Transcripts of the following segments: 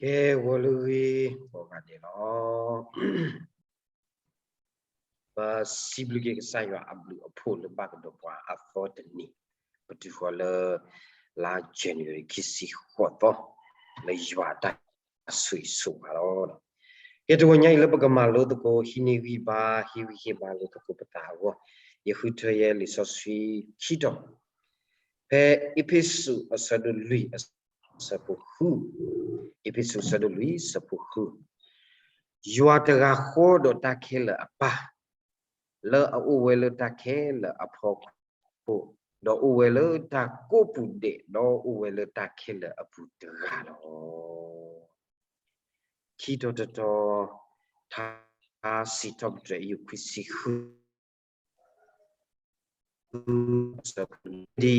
ကဲ ဂီၤလၢအဂ့ၤ ကိးဂၤဒဲးလီၤ. ပစံးဘျုးက့ၤကစၢ်ယွၤအဘျုးအဖှိၣ်လၢဘၣ်ကဒီးပှၤအသီတနံၤ, ပတုၤဃီၤလၢ လါ January ခံဆံဃိးသီ, လၢယွၤအတၢ်ဆိၣ်ဂ့ၤဆိၣ်ဝါလီၤ. ကဲ တဂီၤညါအံၤလၢပကမၤလိသကိး ဟံးန့ၢ်ဂံၢ်ဘါ ဟ့ၣ်ဂံၢ်ဟ့ၣ်ဘါလိာ်သကိးပသးအဂီၢ်, ယဃုထၢယဲလံာ်စီဆှံခံတီၤ, ဖဲအ့းဖ့းစူးအဆၢဒိၣ်လွံၢ်အဆၢဖိဃု, အ့းဖ့းစူးအဆၢဒိၣ်လွံၢ်အဆၢဖိဃု, ယွၤတဂၤဃီဒီးတၢ်ခဲလၢာ်အပၢ်, လၢအအိၣ်ဝဲလၢတၢ်ခဲလၢာ်အဖီခိၣ်, ဒီးအိၣ်ဝဲလၢတၢ်ကိးပူၤဒဲး, ဒီးအိၣ်ဝဲလၢတၢ်ခဲလၢာ်အပူၤတဂၤလီၤ. ခံတီၤတတီၤ, ထါစံးထီၣ်ပတြၢၤ အယူၢ်ခွံဆံဃု ဒ်အံၤ,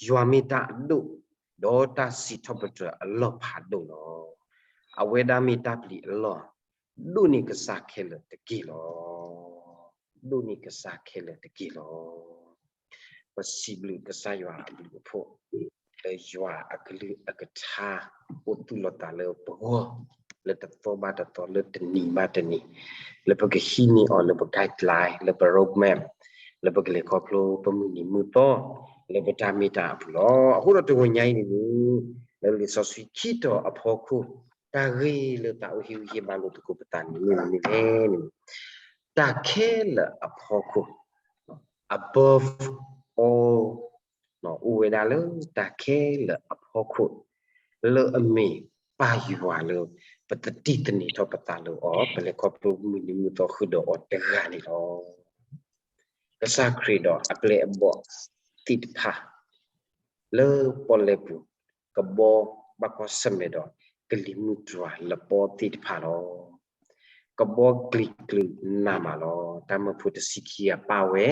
ယွၤမ့ၢ်တၢ်အဒိၣ်, ဒီးတၢ်စံးထီၣ်ပတြၢၤအလီၢ်ဖးဒိၣ်လီၤ. အဝဲဒၣ်မ့ၢ်တၢ်ပျံၤအလီၢ်, ဒိၣ်န့ၢ်ကစၢ်ခဲလၢာ်တက့ၢ်လီၤ. ဒိၣ်န့ၢ်ကစၢ်ခဲလၢာ်တက့ၢ်လီၤ. ပစံးဘျုးကစၢ်ယွၤအဘျုးအဖှိၣ်, လၢယွၤအကလုၢ်အကထါ အိၣ်သူၣ်လီၤသးလၢပဂီၢ်, လၢတသီဘၣ်တသီ, လၢတနံၤဘၣ်တနံၤ, လၢပကဟံးန့ၢ်အီၤလၢပ guideline, လၢပ roadmap, လၢပကလဲၤခီဖျိပမုၢ်နံၤမုၢ်သီ, လၢပတၢ်မ့ၢ်တၢ်အပူၤလီၤ. အဃိဒီးတဂီၤညါအံၤန့ၣ်, လၢလံာ်စီဆှံခံတီၤအဖီခိၣ်, တၢ်ဂ့ၢ်လၢသးအိၣ်ဟ့ၣ်ဂံၢ်ဟ့ၣ်ဘါလိာ်သကိးပသးန့ၣ် မ့ၢ်မနုၤလဲၣ်န့ၣ်, တၢ်ခဲလၢာ်အဖီခိၣ်, above all, အိၣ်ဝဲဒၣ်လၢတၢ်ခဲလၢာ်အဖီခိၣ်, လၢအမ့ၢ်ပၢ်ယွၤလၢ ပသတံၢ်သန့ၤထီၣ်ပသးလၢအီၤ, ပလဲၤခီဖျိမုၢ်နံၤမုၢ်သီဃုာ်ဒီးအီၤတဂၤန့ၣ်လီၤ. ကစၢ်ခရံာ်ဒီးအပျဲၢ်အဘီၣ်သ့ၣ်တဖၣ် လၢပီၣ်လဲၣ်ပူၤ, ကဘီဘၣ်ကွၢ်ဆၢၣ်မဲာ်ဒီးကလံၤမုၢ်တြၤလပီသ့ၣ်တဖၣ်လီၤ. ကဘီကျံၤကျုာ်နးမးလီၤ. တၢ်မၢဖိတဆံခံဂၤပၣ်ဝဲ,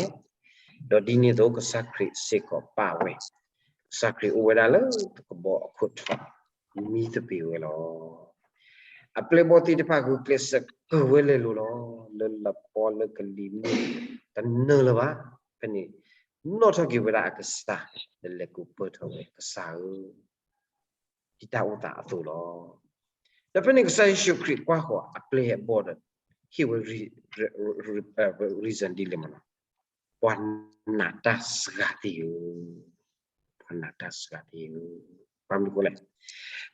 ဒီးဒ်န့ၣ်အသိးကစၢ်ခရံာ်စ့ၢ်ကီးပၣ်ဝဲ, ကစၢ်ခရံာ်အိၣ်ဝဲဒၣ်လၢကဘီအခိၣ်ထီၣ်, မံသပ့ၤဝဲလီၤ. အပျဲၢ်ဘီၣ်သ့ၣ်တဖၣ်ဂုာ်ကျဲးစၢးကုာ်ဝဲလဲၤလိၤလီၤ. လၢလပီလၢကလံၤမုၢ်တနၢၤလၢၤဘၣ်. ဖဲန့ၣ်, နီၣ်ထီၣ်က့ၤဝဲဒၣ်အကစၢ်, ဒီးလဲၤကိးပၢၢ်ထီၣ်ဝဲကစၢ်ဧၢ, ဒ်တၢ်အိၣ်သးအသိးလီၤ. ဒီးဖဲန့ၣ်ကစၢ်ယ့ၣ်ၡူးခရံာ်ကွၢ်ဃီၤအပျဲၢ်အဘီၣ်ဒီး, ဟ့ၣ်ဝဲ reason ဒ်လဲၣ်မးလီၤ. ပှၤနာ်တၢ်စှၤသ့ၣ်ဧၢ, ပှၤနာ်တၢ်စှၤသ့ၣ်ဧၢ, ဘၣ်မနုၤအဃိလဲၣ်.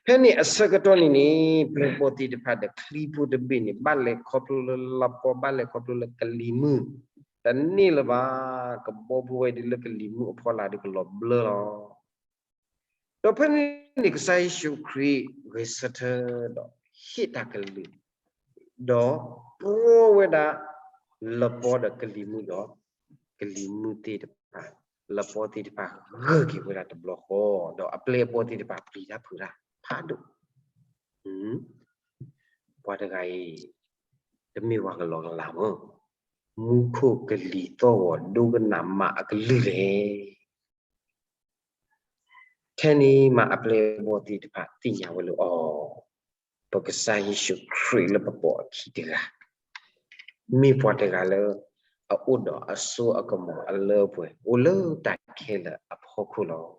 ဖဲန့ၣ်အဆၢကတီၢ်န့ၣ်န့ၣ်, ပျဲၢ်ဘီၣ်သ့ၣ်တဖၣ်ဒီးချံဖိတဘ့ၣ်န့ၣ် ဘၣ်လဲၤခီဖျိလၢလပီ, ဘၣ်လဲၤခီဖျိလၢကလံၤမုၢ်, တန့ၢ်လၢၤဘၣ်. ကဘီဖိဝဲဒၣ်လၢကလံၤမုၢ်အဖီလာ်ဒီးကလီၤဘျၢလီၤ. ဒီးဖဲန့ၣ်န့ၣ် ကစၢ်ယ့ၣ်ၡူးခရံာ်ဂဲၤဆၢထၢၣ်ဒီးဟ့ၣ်တၢ်ကလုၢ်, ဒီးပြၢဝဲဒၣ်လပီဒီးကလံၤမုၢ်ဒီး, ကလံၤမုၢ်သ့ၣ်တဖၣ်, လပီသ့ၣ်တဖၣ်ဂၢၢ်က့ၤဝဲဒၣ်တဘျီဃီ, ဒီးအပျဲၢ်အဘီၣ်သ့ၣ်တဖၣ်ပျံၤတၢ်ဖုးတၢ်ဖးဒိၣ်. ပှၤတဂၤအံၤ, တမ့ၢ်ပှၤကလီကလီမး, မူခိၣ်ကလံၤသီၣ်ဂီၤဒိကနၣ်မးအကလုၢ်လဲၣ်. ထဲန့ၣ်မးအပျဲၢ်အဘီၣ်သ့ၣ်တဖၣ်သ့ၣ်ညါဝဲလၢအီၤ, ပကစၢ်ယ့ၣ်ၡူးခရံာ်လၢပပိာ်အခံတဂၤ, မ့ၢ်ပှၤတဂၤလၢအအိၣ်ဒီးအစိအကမီၤအလၢအပှဲၤ, အိၣ်လၢတၢ်ခဲလၢာ်အဖီခိၣ်လီၤ.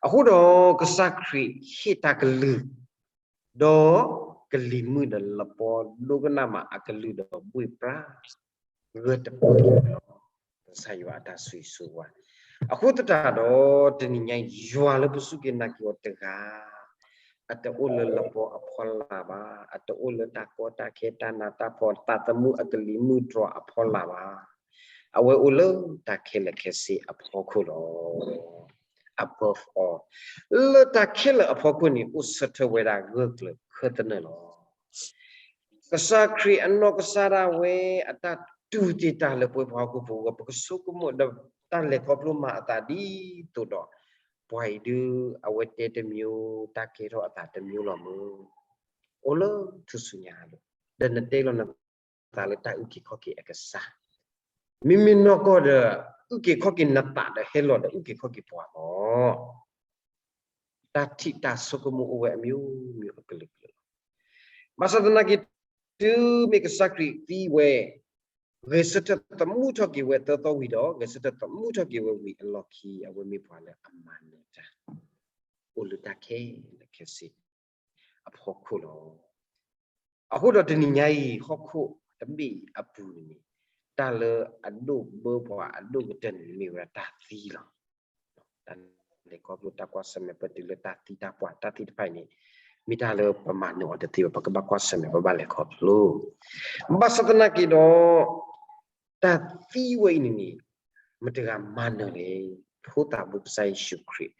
အဃိဒီးကစၢ်ခရံာ်ဟ့ၣ်တၢ်ကလုၢ်, ဒီးကလံၤမုၢ်ဒီးလပီဒိကနၣ်မးအကလုၢ်ဒီးဘှ့ၣ်ပြၢ် ဂၢၢ်တပီၤလီၤ. ကစၢ်ယွၤအတၢ်ဆိၣ်ဂ့ၤဆိၣ်ဝါ. အဃိသတးဒီး တနံၤညါယွၤလၢပစူၢ်က့ၤနာ်က့ၤအီၤတဂၤ, အတအိၣ်လၢလပီအဖီလာ်ဘၣ်, အတအိၣ်လၢတၢ်ကီတၢ်ခဲတၢ်နးတၢ်ဖှီၣ်သးသမူအကလံၤမုၢ်တြီၤအဖီလာ်ဘၣ်. အဝဲအိၣ်လၢတၢ်ခဲလၢာ်ခဲဆ့အဖီခိၣ်လီၤ. Above all, လၢတၢ်ခဲလၢာ်အဖီခိၣ်န့ၣ် အိၣ်ဆၢထၢၣ်ဝဲဒၣ်ဂၢၢ်ကျၢၤခၢၣ်သနၢၣ်လီၤ. ကစၢ်ခရံာ်အနီၢ်ကစၢ်ဒၣ်ဝဲအတၢ်တူၢ်တ့ၢ်တၢ်လၢပှဲၤပှၤဟီၣ်ခိၣ်ဖိအဂီၢ်, ပကဆိကမိၣ်ဒီးတၢ်လဲၤခီဖျိမၤအသးဒ်သိးဒီး ပှၤအံၤဒုး အဝဲတဲတမျိုး, တၢ်ကဲထီၣ်အသးတမျိုးလီၤမး. အိၣ်လၢထူၣ်စုညါလီၤ. ဒီးနတဲလီၤနသးလၢတၢ်အုၣ်က့ၤခီၣ်က့ၤအကစၢ်, မ့မ့ၢ်နီၢ်ကီၢ်ဒီး အုၣ်က့ၤခီၣ်က့ၤနသးဒီးဟဲလီၤဒီးအုၣ်က့ၤခီၣ်က့ၤပှၤလီၤ. တၢ်ထံၣ်တၢ်ဆိကမိၣ်အိၣ်ဝဲအမျိုးမျိုးအကလုာ်ကလုာ်လီၤ. ဘၣ်ဆၣ်သနာ်က့ တုၤမ့ၢ်ကစၢ်ခရံာ်သံဝဲ, ဂဲၤဆၢထၢၣ်သမူထီၣ်က့ၤဝဲသၢသီဝံၤဒီး ဂဲၤဆၢထၢၣ်သမူထီၣ်က့ၤဝဲဝံၤအလီၢ်ခံ အဝဲမ့ၢ်ပှၤလၢအမၤနၢၤတၢ် အိၣ်လၢတၢ်ခဲလၢာ်ခဲဆ့. အဖီခိၣ်လီၤ. အဃိဒီးတနံၤညါအံၤ ဟီၣ်ခိၣ်တဘ့ၣ်အံၤအပူၤန့ၣ်န့ၣ် တၢ်လၢအဒိၣ်ဘၢပှၤအဒိၣ်ကတၢၢ်န့ၣ် မ့ၢ်ဝဲဒၣ်တၢ်သံလီၤ. တၢ်လဲၤခီဖျိတၢ်ကွၢ်ဆၢၣ်မဲာ်ပတုၤလၢတၢ်သံတၢ်ပှၢ်တၢ်သ့ၣ်တဖၣ်အံၤန့ၣ် မ့ၢ်တၢ်လၢပမၤနၢၤအီၤတသ့ဘၣ် ပကဘၣ်ကွၢ်ဆၢၣ်မဲာ် ပဘၣ်လဲၤခီဖျိ ဘၣ်ဆၣ်သနာ်က့ဒီး တၢ်သံဝဲအံၤန့ၣ်န့ၣ် မတၤတဂၤမၤနၢၤလဲၣ်. ဖိသၣ်ဘိကစၢ်ယ့ၣ်ၡူးခရံာ်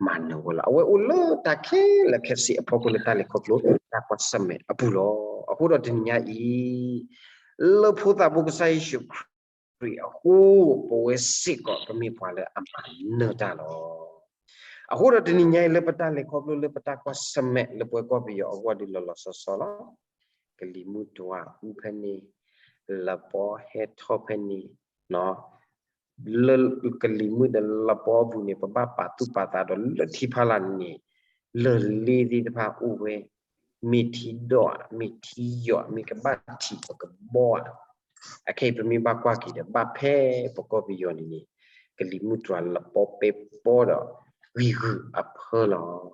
မၤနၢၤဝဲလီၤ. အဝဲအိၣ်လၢတၢ်ခဲလၢာ်ခဲဆ့အဖီခိၣ်လၢတၢ်လဲၤခီဖျိတၢ်ကွၢ်ဆၢၣ်မဲာ်အပူၤလီၤ. အဃိဒီးတနံၤညါအံၤ လၢဖိသၣ်ဘိကစၢ်ယ့ၣ်ၡူးခရံာ်အဃိ ပဝဲစ့ၢ်ကီးပမ့ၢ်ပှၤလၢအမၤနၢၤတၢ်လီၤ. အဃိဒီးတနံၤညါအံၤလၢပတၢ်လဲၤခီဖျိလၢပတၢ်ကွၢ်ဆၢၣ်မဲာ်လၢပဝဲကီၢ်ပယီၤအဂီၢ်ဒုးလီၤလီၤဆီဆီလီၤ. ကလံၤမုၢ်တွၤအူဖဲန့ၣ်, လပီဟဲထီၣ်ဖဲန့ၣ်, လၢကလံၤမုၢ်ဒီးလပီအပူၤန့ၣ် ပဘၣ်ပာ်သူၣ်ပာ်သးဒီးလၢထံဖီလာ်န့ၣ်န့ၣ် လၢၢ်လ့သ့ၣ်တဖၣ်အိၣ်ဝဲ, မ့ၢ်ထံဒိၣ်ဧါ, မ့ၢ်ထံယိာ်ဧါ, မ့ၢ်ကဘၣ်ထံးပကဘီဧါ. အခဲအံၤပမ့ၢ်ဘၣ်ကွၢ်က့ၤဒီး ဘၣ်ဖဲပကီၢ်ပယီၤန့ၣ်န့ၣ် ကလံၤမုၢ်တွၤလပီပဲပီဒီး ဂံာ်ဂုာ်အဖၢလီၤ.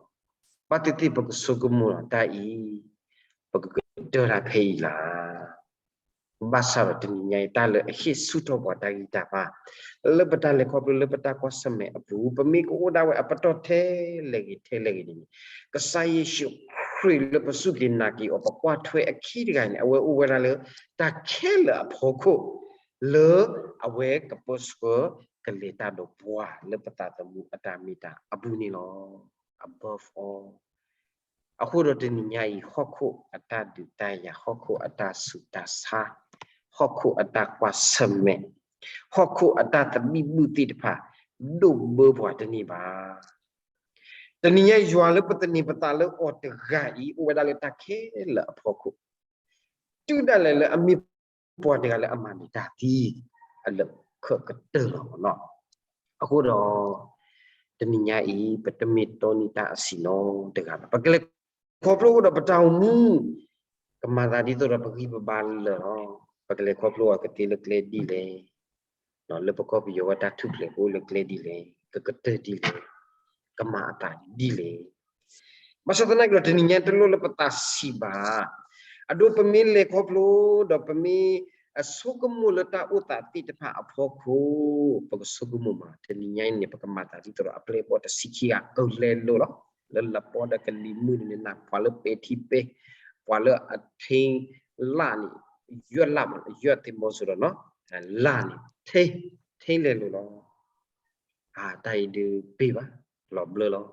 ဘၣ်သ့ၣ်သ့ၣ်ပကဆိကမိၣ်လီၤတၢ်အံၤ, ပကကတၢၢ်တၢ်ဖဲအံၤလၢ် ဘၣ်ဆၣ်ဒီးတနံၤညါအံၤ တၢ်လၢအဟ့ၣ်ဆူၣ်ထီၣ်ပှၤတၢ်ဂံၢ်တၢ်ဘါ လၢပတၢ်လဲၤခီဖျိလၢပတၢ်ကွၢ်ဆၢၣ်မဲာ်အပူၤ ပမ့ၢ်ကအိၣ်ဒၣ်ဝဲအပတီၢ်ထဲလဲၣ်ဂ့ၤထဲလဲၣ်ဂ့ၤန့ၣ်န့ၣ် ကစၢ်ယ့ၣ်ၡူးခရံာ်လၢပစူၢ်က့ၤနာ်က့ၤအီၤ ပကွၢ်ထွဲအခံတဂၤန့ၣ် အဝဲအိၣ်ဝဲဒၣ်လၢတၢ်ခဲလၢာ်အဖီခိၣ် လၢအဝဲကပၢဆှၢကလဲၤတၢ်ဒီးပှၤလၢပသးသမူအတၢ်မ့ၢ်တၢ်အပူၤန့ၣ်လီၤ. Above all အဃိဒီးတနံၤညါအံၤ ဟီၣ်ခိၣ်အတၢ်ဒုးတၢ်ယၤ, ဟီၣ်ခိၣ်အတၢ်ဆူးတၢ်ဆါ, ဟီၣ်ခိၣ်အတၢ်ကွၢ်ဆၢၣ်မဲာ်, ဟီၣ်ခိၣ်အတၢ်သဘံၣ်ဘုၣ်သ့ၣ်တဖၣ် ဒိၣ်ဘၢပှၤတန့ၢ်ဘၣ်. တနံၤညါယွၤလၢပသန့ၤပသးလၢအီၤတဂၤအံၤ အိၣ်ဝဲဒၣ်လၢတၢ်ခဲလၢာ်အဖီခိၣ် တုၤဒၣ်လဲာ်လၢအမ့ၢ်ပှၤတဂၤလၢအမၤန့ၢ်တၢ်သံ အလၢာ်ခၢၣ်ကတၢၢ်လီၤနီၤ. အဃိဒီး တနံၤညါအံၤ ပတမ့ၢ်တီနံၤတၢ်အဆံးနီတဂၤဘၣ်. ပကလဲၤခီဖျိအိၣ်ဒီးပတၢ်အိၣ်မူ ကမၤသးဒ်သိးဒီးပဂံၢ်ပဘါလၢာ်လီၤ. ပကလဲၤခီဖျိအကသ့လၢကျဲဒ်လဲၣ် လၢပကီၢ်ပယီၤဝဲတၢ်ထူၣ်ဖျဲးကအိၣ်လၢကျဲဒ်လဲၣ်, ကကတၢၢ်ဒ်လဲၣ်, ကမၤအသးဒ်လဲၣ်. ဘၣ်ဆၣ်သနာ်က့ဒီး တနံၤညါတလိၣ်လၢပသးဆံးဘၣ်. အဒိ ပမ့ၢ်လဲၤခီဖျိ ဒီးပမ့ၢ်အဆိကမိၣ်လၢတၢ်အိၣ်သးသ့ၣ်တဖၣ်အဖီခိၣ် ပကဆိကမိၣ်မး တနံၤညါအံၤန့ၣ် ပကမၤသးဒ်သိးဒီးအပျဲၢ်အဘီၣ်တဆံခံဂၤကလဲၤလိၤလီၤ. လၢလပီဒီးကလံၤမုၢ်န့ၣ် နပှၤလၢပဲာ်ထံပဲာ်, ပှၤလၢအထ့လၢ်န့ၣ် ယွဲၢ်လၢ်မး ယွဲၢ်သ့ၣ်မီၤစိၤဒီးနီၤ လၢ်န့ၣ် ထ့ ထ့လဲၤလိၤလီၤ. အတၢ်အံၤဒုးပ့ၢ်ဘၣ်, လီၤဘျၢလီၤ. လၢတပ့ၢ်လၢာ်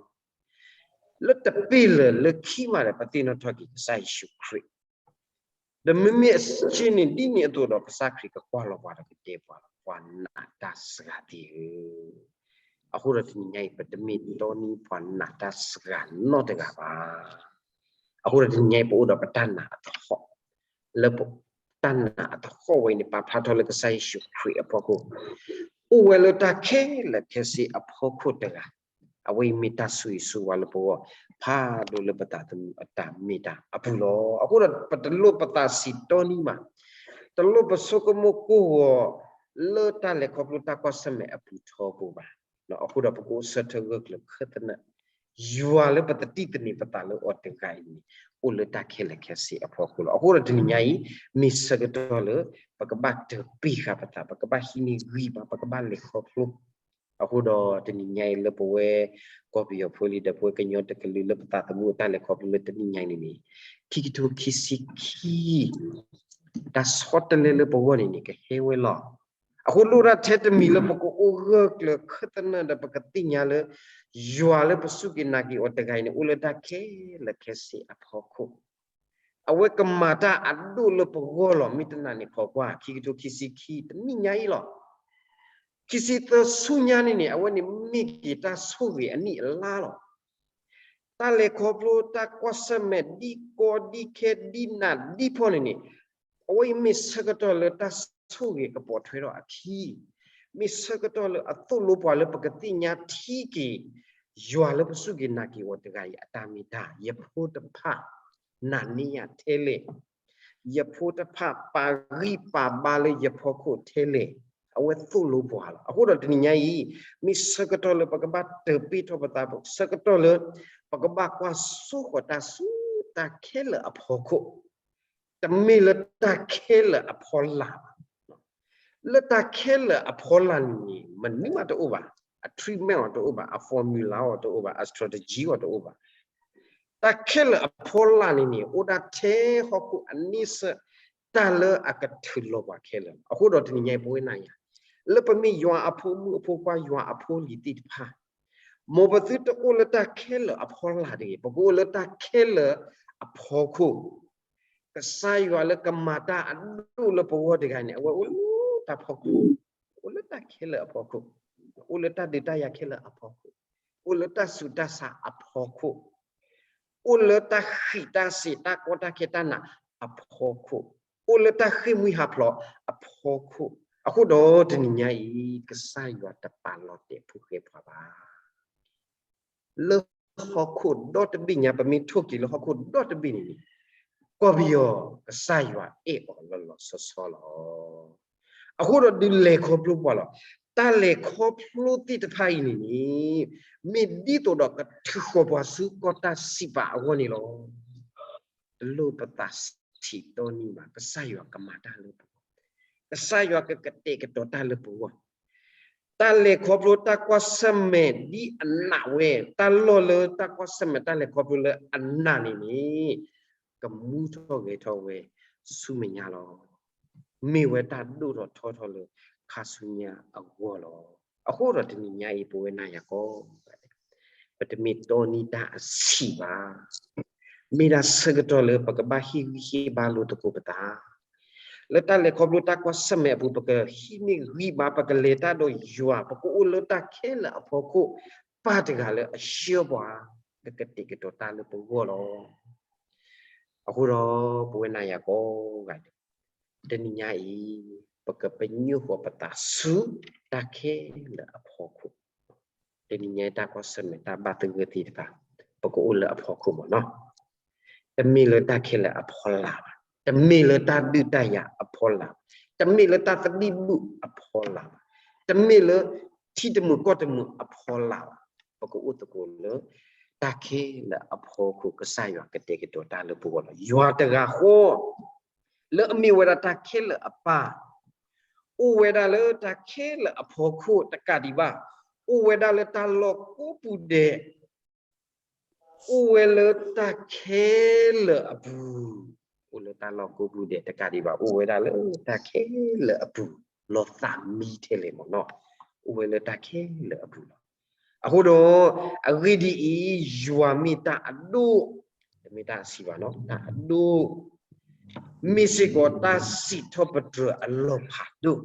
လၢခံမးဒီး ပသ့ၣ်နီၣ်ထီၣ်က့ၤကစၢ်ယ့ၣ်ၡူးခရံာ် ဒီးမ့မ့ၢ်အဆၢန့ၣ် ဒ်န့ၣ်အသိးဒီး ကစၢ်ခရံာ်ကကွၢ်လီၤပှၤဒီးကတဲပှၤလီၤ, ပှၤနာ်တၢ်စှၤသ့ၣ်ဧၢ. အဃိဒီးတနံၤညါအံၤ ပတမ့ၢ်တီနံၤပှၤနာ်တၢ်စှၤနီတဂၤဘၣ်. အဃိဒီးတနံၤညါအံၤ ပအိၣ်ဒီးပတၢ်နာ်အသဟီၣ်, လၢတၢ်နာ်အသဟီၣ်ဝဲအံၤန့ၣ် ပာ်ဖျါထီၣ်လၢကစၢ်ယ့ၣ်ၡူးခရံာ်အဖီခိၣ် အိၣ်ဝဲလၢတၢ်ခဲလၢာ်ခဲဆ့အဖီခိၣ်တဂၤ, အဝဲအံၤမ့ၢ်တၢ်ဆိၣ်ဂ့ၤဆိၣ်ဝါလၢပဂီၢ် ဖးဒိၣ်လၢပသးသမူအတၢ်မ့ၢ်တၢ်အပူၤလီၤ. အဃိဒီး ပတလိၣ်ပသးဆံးတီနံၤမး, တလိၣ်ပဆိကမိၣ်ကိၢ်ဂီၤ လၢတၢ်လဲၤခီဖျိတၢ်ကွၢ်ဆၢၣ်မဲာ်အပူၤထီဘိဘၣ်. အဃိဒီးပကအိၣ်ဆၢထၢၣ်ဂၢၢ်ကျၢၤခၢၣ်သနၢၣ် ယွၤလၢပသန့ၤပသးလၢအီၤတဂၤအံၤန့ၣ် အိၣ်လၢတၢ်ခဲလၢာ်ခဲဆ့အဖီခိၣ်လီၤ. အဃိဒီးတနံၤညါအံၤ မ့ၢ်ဆၢကတီၢ်လၢ ပကဘၣ်တၢၢ်ပ့ၢ်ဃာ်ပသး, ပကဘၣ်ဟံးန့ၢ်ဂံၢ်ဘါ, ပကဘၣ်လဲၤခီဖျိ. အဃိဒီးတနံၤညါအံၤလၢပဝဲကီၢ်ပယီၤဖိလံၤဒီး ပဝဲကညီတကလုာ်လၢပသးသမူအတၢ်လဲၤခီဖျိလၢတနံၤညါအံၤန့ၣ်န့ၣ် ခံကထိခံဆံခံ တၢ်ဆီတလဲလၢပဂီၢ်န့ၣ်န့ၣ် ကဟဲဝဲလီၤ. အဃိလိၣ်ဒၣ်ထဲတမံၤလၢပကအိၣ်ဂၢၢ်ကျၢၤခၢၣ်သနၢၣ်ဒီး ပကသ့ၣ်ညါလၢ ယွၤလၢပစူၢ်က့ၤနာ်က့ၤအီၤတဂၤအံၤန့ၣ် အိၣ်လၢတၢ်ခဲလၢာ်ခဲဆ့အဖီခိၣ်, အဝဲကမၤတၢ်အဒိၣ်လၢပဂီၢ်လီၤ. မ့ၢ်တနာ်န့ၣ်ခိးကွၢ် ခံကထိခံဆံခံ တနံၤညါအံၤလီၤ. ခံဆံသၢဆူညါန့ၣ်န့ၣ် အဝဲန့ၣ်မ့ၢ်က့ၤတၢ်ဆိၣ်ဂ့ၤအနံၣ်အလါလီၤ. တၢ်လဲၤခီဖျိ တၢ်ကွၢ်ဆၢၣ်မဲာ် ဒ်ကီဒ်ခဲ ဒ်နးဒ်ဖှီၣ်န့ၣ်န့ၣ် အဝဲအံၤမ့ၢ်ဆၢကတီၢ်လၢတၢ်ဆိၣ်ဂ့ၤကပိာ်ထွဲထီၣ်အခံ, မ့ၢ်ဆၢကတီၢ်လၢအသိၣ်လိပှၤလၢပကသ့ၣ်ညါထံက့ၤ ယွၤလၢပစူၢ်က့ၤနာ်က့ၤအီၤတဂၤအံၤအတၢ်မ့ၢ်တၢ်, ယဖိတဖၣ်နာ်န့ၢ်ယၤထဲလဲၣ်, ယဖိတဖၣ်ပာ်ဂံၢ်ပာ်ဘါလၢယဖီခိၣ်ထဲလဲၣ်, အဝဲသိၣ်လိပှၤလီၤ. အဃိဒီးတနံၤညါအံၤ မ့ၢ်ဆၢကတီၢ်လၢပကဘၣ်တၢၢ်ပ့ၢ်ထီၣ်ပသး, ဆၢကတီၢ်လၢ ပကဘၣ်ကွၢ်စိဃီၤတၢ်ဆူ တၢ်ခဲလၢာ်အဖီခိၣ်, တမ့ၢ်လၢတၢ်ခဲလၢာ်အဖီလာ်ဘၣ်. လၢတၢ်ခဲလၢာ်အဖီလာ်န့ၣ်န့ၣ် မနုၤမးတအိၣ်ဘၣ်, အ treatment အီၤတအိၣ်ဘၣ်, အ formula အီၤတအိၣ်ဘၣ်, အ strategy အီၤတအိၣ်ဘၣ်. တၢ်ခဲလၢာ်အဖီလာ်န့ၣ်န့ၣ် အိၣ်ဒၣ်ထဲဟီၣ်ခိၣ်အန့ဆၢၣ် တၢ်လၢအကထုးလီၤပှၤခဲလၢာ်လီၤ. အဃိဒီးတနံၤညါအံၤ ပဝဲနၤယၤ လၢပမ့ၢ်ယွၤအဖိမုၣ်အဖိခွါ ယွၤအဖိလံၤသ့ၣ်တဖၣ်, မ်ပသုတအိၣ်လၢတၢ်ခဲလၢာ်အဖီလာ်တဂ့ၤ, ပကအိၣ်လၢတၢ်ခဲလၢာ်အဖီခိၣ်. ကစၢ်ယွၤလၢကမၤတၢ်အဒိၣ်လၢပဂီၢ်တဂၤန့ၣ် အဝဲအိၣ်လၢတၢ်ဖီခိၣ်, အိၣ်လၢတၢ်ခဲလၢာ်အဖီခိၣ်, အိၣ်လၢတၢ်ဒုးတၢ်ယၤခဲလၢာ်အဖီခိၣ်, အိၣ်လၢတၢ်ဆူးတၢ်ဆါအဖီခိၣ်, အိၣ်လၢတၢ်ဃံးတၢ်စ့း တၢ်ကီတၢ်ခဲတၢ်နးအဖီခိၣ်, အိၣ်လၢတၢ်ဃ့ၢ်မှံဟးဖျိးအဖီခိၣ်. အဃိဒီးတနံၤညါအံၤ ကစၢ်ယွၤတပာ်လီၤတဲာ်ဖိဃဲပှၤဘၣ်. လၢဟီၣ်ခိၣ်ဒီတဘ့ၣ်ညါ ပမ့ၢ်ထိၣ်က့ၤလၢဟီၣ်ခိၣ်ဒီတဘ့ၣ်န့ၣ်န့ၣ်, ကီၢ်ပယီၤ ကစၢ်ယွၤအဲၣ်အီၤလီၤလီၤဆီဆီလီၤ. အဃိဒီးဒုးလဲၤခီဖျိပှၤလီၤ. တၢ်လဲၤခီဖျိသ့ၣ်တဖၣ်အံၤန့ၣ်န့ၣ် မ့ၢ်ဒ်သိးဒီးကထုးဃီၤပှၤဆူကီၢ်တၢ်စံးပာ်အဂီၢ်န့ၣ်လီၤ. တလိၣ်ပသးဆံးတီနံဘၣ်, ကစၢ်ယွၤကမၤတၢ်လၢပဂီၢ်, ကစၢ်ယွၤကကတဲာ်ကတီၤတၢ်လၢပဂီၢ်. တၢ်လဲၤခီဖျိတၢ်ကွၢ်ဆၢၣ်မဲာ်ဒ်အနးဝဲ, တၢ်လီၢ်လၢတၢ်ကွၢ်ဆၢၣ်မဲာ် တၢ်လဲၤခီဖျိလၢအနးန့ၣ်န့ၣ် ကမူထီၣ်ဂဲၤထီၣ်ဝဲဆူမဲာ်ညါလီၤ. မ့ၢ်ဝဲတၢ်ဒိၣ်ထီၣ်ထီထီၣ်လၢခါဆူညါအဂီၢ်လီၤ. အဃိဒီးတနံၤညါအံၤ ပဝဲနၤယၤကိးဂၤဒဲး ပတမ့ၢ်တီနံတၢ်အဆံးဘၣ်. မ့ၢ်ဒၣ်ဆၢကတီၢ်လၢပကဘၣ်ဟ့ၣ်ဂံၢ်ဟ့ၣ်ဘါလိာ်သကိးပသး လၢတၢ်လဲၤခီဖျိတၢ်ကွၢ်ဆၢၣ်မဲာ်အပူၤ ပကဟံးန့ၢ်ဂံၢ်ဘါ ပကလဲၤတၢ်ဒီးယွၤ ပကအိၣ်လၢတၢ်ခဲလၢာ်အဖီခိၣ် ပၢ်တဂၤလၢအဆှၢပှၤ ကကတဲာ်ကတီၤတၢ်လၢပဂီၢ်လီၤ. အဃိဒီးပဝဲနၤယၤကိးဂၤဒဲး တနံၤညါအံၤ ပကပညိၣ်ဃီၤပသးဆူတၢ်ခဲလၢာ်အဖီခိၣ် တနံၤညါအံၤ တၢ်ကွၢ်ဆၢၣ်မဲာ်တၢ်ဘၣ်သဂၢၢ်သ့ၣ်တဖၣ် ပကအိၣ်လၢအဖီခိၣ်မ့ၢ်နီၤ. တမ့ၢ်လၢတၢ်ခဲလၢာ်အဖီလာ်ဘၣ်, တမ့ၢ်လၢတၢ်ဒုးတၢ်ယၤအဖီလာ်ဘၣ်, တမ့ၢ်လၢတၢ်သဘံၣ်ဘုၣ်အဖီလာ်ဘၣ်, တမ့ၢ်လၢထံတမုာ်ကီၢ်တမုာ်အဖီလာ်ဘၣ်. ပကအိၣ်သကိးလၢ တၢ်ခဲလၢာ်အဖီခိၣ် ကစၢ်ယွၤကတဲာ်ကတီၤတၢ်လၢပဂီၢ်လီၤ. ယွၤတဂၤဃီ လၢအမ့ၢ်ဝဲဒၣ်တၢ်ခဲလၢာ်အပၢ် အိၣ်ဝဲဒၣ်လၢတၢ်ခဲလၢာ်အဖီခိၣ်တကးဒံးဘၣ်, အိၣ်ဝဲဒၣ်လၢတၢ်လီၢ်ကိးပူၤဒဲး, အိၣ်ဝဲလၢတၢ်ခဲလၢာ်အပူၤ, အိၣ်လၢတၢ်လီၢ်ကိးပူၤဒဲးတကးဒံးဘၣ်, အိၣ်ဝဲဒၣ်လၢတၢ်ခဲလၢာ်အပူၤ, လီၤသးမံထဲလဲၣ်မ့ၢ်နီၤ, အိၣ်ဝဲလၢတၢ်ခဲလၢာ်အပူၤလီၤ. အဃိဒီး အဂ့ၢ်ဒ်အံၤ, ယွၤမ့ၢ်တၢ်အဒိၣ်, တမ့ၢ်တၢ်အဆံးဘၣ်နီၤ, တၢ်အဒိၣ် မ့ၢ်စ့ၢ်ကီးတၢ်စံးထီၣ်ပတြၢၤအလီၢ်ဖးဒိၣ်.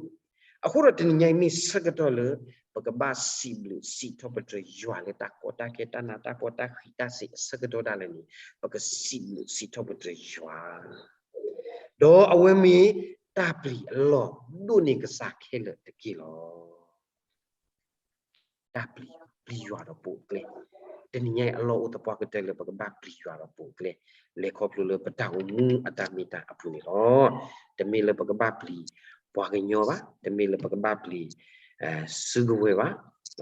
အဃိဒီးတနံၤညါအံၤမ့ၢ်ဆၢကတီၢ်လၢ ပကဘၣ်စံးဘျုးစံးထီၣ်ပတြၢၤယွၤလၢတၢ်ကီတၢ်ခဲတၢ်နးတၢ်ဖှီၣ်တၢ်ဃံးတၢ်စ့းအဆၢကတီၢ်ဒၣ်လဲာ်န့ၣ် ပကစံးဘျုးစံးထီၣ်ပတြၢၤယွၤ ဒီးအဝဲမ့ၢ်တၢ်ပျံၤအလီၢ်ဒိၣ်န့ၢ်ကစၢ်ခဲလၢာ်တက့ၢ်လီၤ. တၢ်ပျံၤ, ပျံၤယွၤဒီးပိာ်အကျဲ, တနံၤညါအံၤအလီၢ်အိၣ်သပှၢ်ကတၢၢ်လၢပကဘၣ်ပျံၤယွၤဒီးပိာ်အကျဲ, လဲၤခီဖျိလၢပတၢ်အိၣ်မူအတၢ်မ့ၢ်တၢ်အပူၤန့ၣ်လီၤ. တမ့ၢ်လၢပကဘၣ်ပျံၤပှၤကညီဘၣ်, တမ့ၢ်လၢပကဘၣ်ပျံၤ စုကဝဲၤဘၣ်,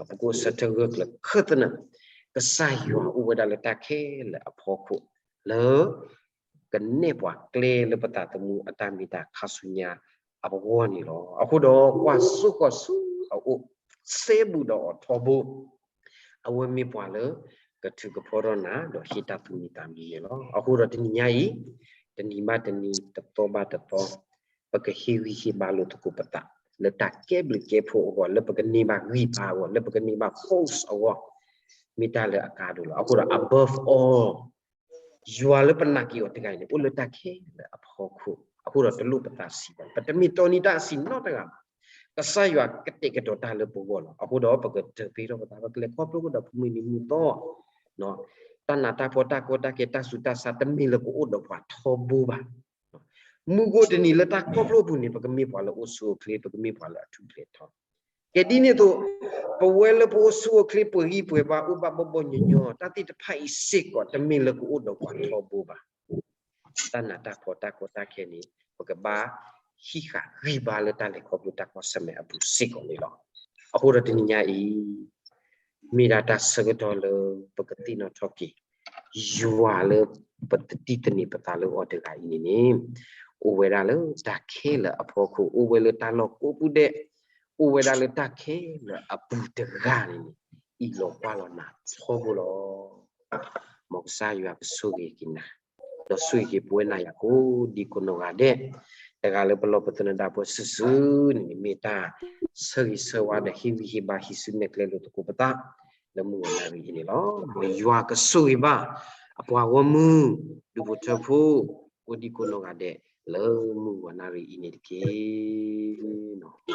ပကအိၣ်ဆၢထၢၣ်ဂၢၢ်ကျၢၤခၢၣ်သနၢၣ်, ကစၢ်ယွၤအိၣ်ဝဲဒၣ်လၢတၢ်ခဲလၢာ်အဖီခိၣ် လၢ ကနဲၣ်ပှၤကျဲလၢပသးသမူအတၢ်မ့ၢ်တၢ်ခါဆူညါအဂီၢ်န့ၣ်လီၤ. အဃိဒီးကွၢ်စိဃီၤဆူအအိၣ်, စဲဘူးဒီးအီၤထီဘိ, အဝဲမ့ၢ်ပှၤလၢ ကထုးကဖီထီၣ်နၤ ဒီးဟ့ၣ်တၢ်သူၣ်မံသးမံန့ၣ်လီၤ. အဃိဒီးတနံၤညါအံၤ, တနံၤဘၣ်တနံၤ တသီဘၣ်တသီ, ပကဟ့ၣ်ဂံၢ်ဟ့ၣ်ဘါလိာ်သကိးပသး လၢတၢ်ကဲဘျုးကဲဖှိၣ်အဂီၢ်, လၢပကန့ၢ်ဘၣ်ဂံၢ်ဘါအဂီၢ်, လၢပကန့ၢ်ဘၣ် force အဂီၢ်, မ့ၢ်တၢ်လၢအကါဒိၣ်လီၤ. အဃိဒီး above all ယွၤလၢပနာ်က့ၤအီၤတဂၤအံၤန့ၣ် အိၣ်လၢတၢ်ခဲလၢာ်အဖီခိၣ်, အဃိဒီးတလိၣ်ပသးဆံးဘၣ်, ပတမ့ၢ်တီနံၤတၢ်အဆံးနီတဂၤဘၣ်. ကစၢ်ယွၤကတဲာ်ကတီၤတၢ်လၢပဂီၢ်လီၤ. အဃိဒီးပကတၢၢ်ဖဲထီၣ်ပသး ပကလဲၤခီဖျိကဒီးပမုၢ်နံၤမုၢ်သီ, တၢ်နးတၢ်ဖှီၣ်တၢ်ကီတၢ်ခဲ တၢ်ဆူးတၢ်ဆါတမ့ၢ်လၢကအိၣ်ဒီးပှၤထီဘိဘၣ်. မုၢ်ဂီၤတနံၤလၢတၢ်ခီဖျိအပူၤန့ၣ် ပကမ့ၢ်ပှၤလၢအိၣ်ဆူၣ်အိၣ်ချ့, ပကမ့ၢ်ပှၤလၢအထူၣ်ဖျဲးထီၣ် ကဲဒ်န့ၣ်အသိး, ပဝဲလၢပအိၣ်ဆူၣ်အိၣ်ချ့ ပဂံၢ်ပှဲၤဘၣ် အိၣ်ဘၣ်ဘီၣ်ဘီၣ်ညီညီ တၢ်သ့ၣ်တဖၣ်အံၤစ့ၢ်ကီး တမ့ၢ်လၢကအိၣ်ဒီးပှၤထီဘိဘၣ်. တၢ်နးတၢ်ဖှီၣ်တၢ်ကီတၢ်ခဲန့ၣ် ပကဘၣ်ဟံးဃာ်ဂံၢ်ဘါလၢတၢ်လဲၤခီဖျိတၢ်ကွၢ်ဆၢၣ်မဲာ်အပူၤစ့ၢ်ကီးန့ၣ်လီၤ. အဃိဒီးတနံၤညါအံၤ မ့ၢ်ဒၣ်တၢ်ဆၢကတီၢ်လၢပကသ့ၣ်နီၣ်ထီၣ်က့ၤ ယွၤလၢပတတံၢ်သန့ၤပသးလၢအီၤတဂၤအံၤန့ၣ်န့ၣ်, အိၣ်ဝဲဒၣ်လၢတၢ်ခဲလၢာ်အဖီခိၣ်, အိၣ်ဝဲလၢတၢ်လီၢ်ကိးပူၤဒဲး, အိၣ်ဝဲဒၣ်လၢတၢ်ခဲလၢာ်အပူၤတဂၤန့ၣ်န့ၣ်, အံးလီၤကွၢ်လီၤနၤထီဘိလီၤ. မ်ကစၢ်ယွၤကဆိၣ်ဂ့ၤက့ၤနၤ, ဒီးဆိၣ်ဂ့ၤက့ၤပဝဲနၤယၤကိးဒံကိးနီၢ်ဂၤဒဲး, တဂၤလၢပလီၢ်ပသနၢၣ်ဒၣ်ပှၤစုာ်စုာ်န့ၣ်န့ၣ် မ့ၢ်တၢ်ဆၢဂ့ၤဆၢဝါဒီးဟ့ၣ်ဂံၢ်ဟ့ၣ်ဘါဟံးစုနဲၣ်ကျဲလိာ်သကိးပသး လၢမုၢ်ဂီၤနၣ်ရံၣ်အံၤန့ၣ်လီၤ. မ်ယွၤကဆိၣ်ဂ့ၤဘၣ် အပှၤဂီၢ်မုၢ် ဒူၣ်ဖိထၢဖိ ကိးဒံကိးနီၢ်ဂၤဒဲး လၢမုၢ်ဂီၤနၣ်ရံၣ်အံၤန့ၣ်တက့ၢ်.